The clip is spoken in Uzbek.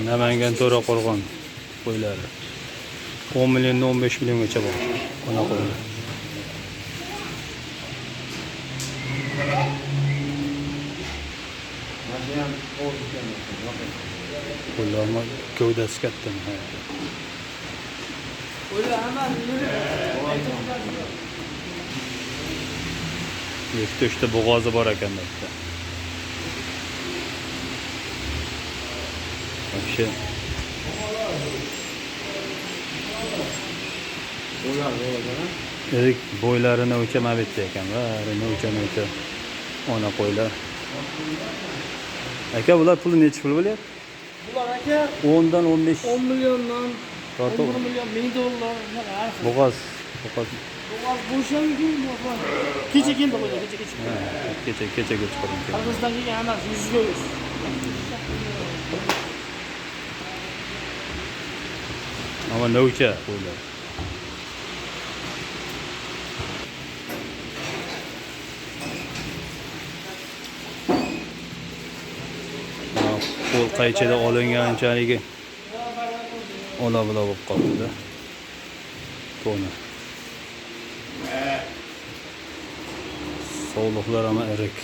Namangan To'raqo'rg'on qo'ylari. 10 milliondan 15 milliongacha bor. Ona qo'ylar. Qo'ylarni gavdasi katta. Ikkita uchta bo'g'ozi bor ekan bu yerda. Вообще irik bo'ylari novcha mana bu yerda ekan, bari novcha novcha ona qo'ylar. Aka, bular puli nechi pul bo'lyapti? Bular aka 10 dan 15 10 milliondan Tortib. 11 million 1000 dollar shunaqa har xil. Bo'g'oz, bo'g'oz. Bo'g'oz bo'lishi ham mumkin, bo'g'oz. Kecha keldi qo'ylar, kecha kecha. Ha, kecha kechaga chiqarim. Qirg'izistondan kelgan hammasi yuzga yuz. Ama novcha qo'ylar. Mana qo'l qaychida olinganchaligi ola bula bo'lib qoldi-da. To'ni. Sovliqlar ham irik.